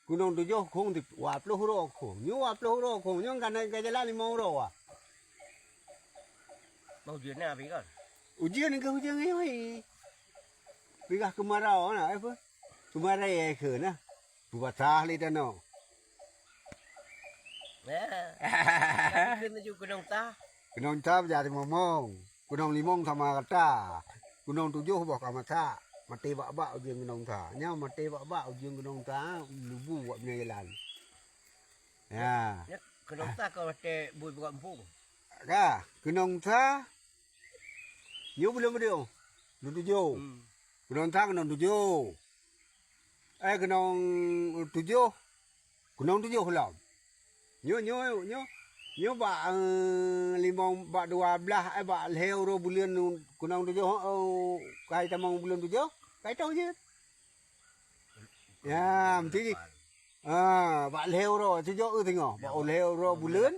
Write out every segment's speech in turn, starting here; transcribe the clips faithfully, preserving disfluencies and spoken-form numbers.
Gunong Tujoh khong di, dua ploh uroe khong. Nyoe dua ploh uroe khong. Nyoe ka na ka jalan limong uroe, wah. Bah ujeuen na, Abi, kan? Ujeuen keu ujeuen nyoe. Pigah keumarau na, eh, apa? Keumarau, eh, keu na. Peubasah lé tanoh. Nah. Tapi keuneuk ju keunong tha. Keunong tha beujar limong. Keunong limong sama rata. Keunong tujoh boh ka masak. Maté bak-bak ujeuen keunong tha. Nyan maté bak-bak ujeuen keunong tha, lubu wak meunan jalan. Ya. Nyan keunong tha ka watèe bui buka muphom. Ka, keunong tha. Nyoe buleuen meudeueng. Keunong tujoh. Hmm. Keunong tha keunong tujoh. Eh, keunong tujoh. Keunong tujoh lom. Nyoe, nyoe, nyoe, nyoe bak, eh, limong, bak dua blah, eh, bak lhèe uroe buleuen keunong tujoh, eh, kai tamong buleuen tujoh, kai toh jeuet. Ya, meusti jih. Ha, bak lhèe uroe, tujoh eu teungoh. Bak lhèe uroe buleuen.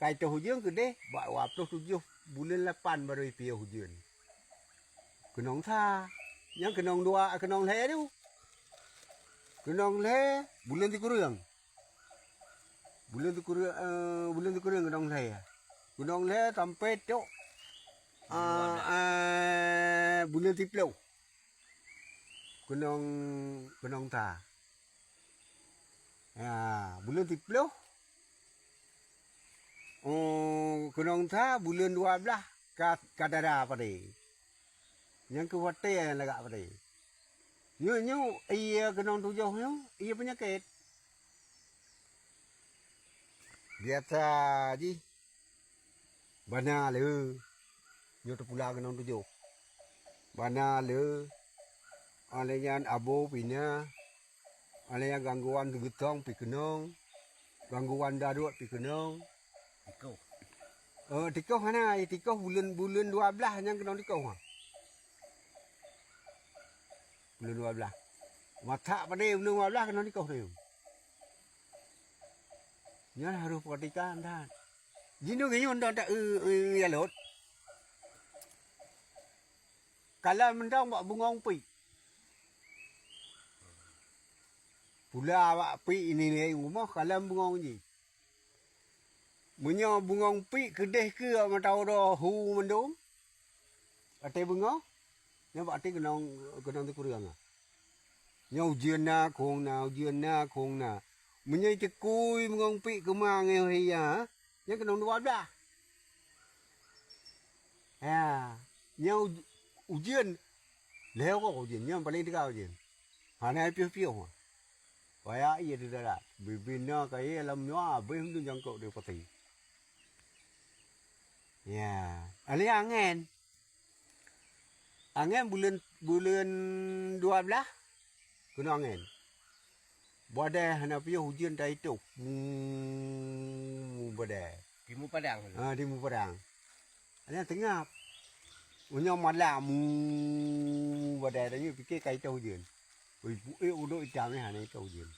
Kai toh ujeuen keudeh, bak dua ploh tujoh buleuen lapan barô jipiôh ujeuen. Keunong tha. Nyang keunong dua, keunong lhèe tu. Keunong lhèe, buleuen sikureueng. Buleuen sikureueng, eh, buleuen sikureueng keunong lhèe. Keunong lhèe sampoe trok, eh, eh, buleuen siploh. Keunong, keunong tha. Ha, buleuen siploh. Oh, keunong tha buleuen dua blah ka, ka dara padé. Nyang keu watèe nyang lagak padé. Nyoe, nyoe, ie keunong tujoh nyoe, ie peunyakét. Biasa jih. Bana le, nyoe teupula keunong tujoh. Bana le, alèh nyan abo pih na, alèh nyan gangguan geugeutong pih keunong, gangguan daruet pih keunong. Tikoh. Eh, tikoh hana, eh, tikoh buleuen, buleuen dua blah nyan keunong tikoh, ha. Buleuen dua blah. Masak padé buleuen dua blah keunong tikoh tu. Nyan harôh peuratikan that. Jinoe ngieng nyoe ndak eu, eu, eu, ya lôt. Kalon mantong bak bungong piek. Pula bak piek ini lé rumoh kalon bungong jih. Meunyoe bungong piek keudeh keu mata uroe hu mandum, watèe beungoh, nyan bak até keunong, keunong sikureueng. Nyoe ujeuen na, khong na, ujeuen na, khong na. Meunyoe teukui bungong piek keuma ngon hia, nyan keunong dua blah. Ya, nyoe uj-, ujeuen. Lhèe uroe ujeuen, nyan paleng teuga ujeuen. Hana piôh-piôh. Payah ie di darat. Bibina kayèe lam nyoe habéh meudun jangkok di pati. Ya, alèh angén. Angén buleuen, buleuen dua blah keunong angén. Badai hana piôh ujeuen taitoh. Mu, badai. Timu padang. Ha, timu padang. Hana teungap. Meunyoe malam, mu, badai tanyoe pike ka itoh ujeuen. Ui, pu-, eh, udok itam eh, hana itoh ujeuen.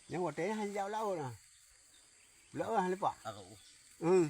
Nyang watèe nyan hana jak u laôt nah. U laôt hana leupah. Hmm.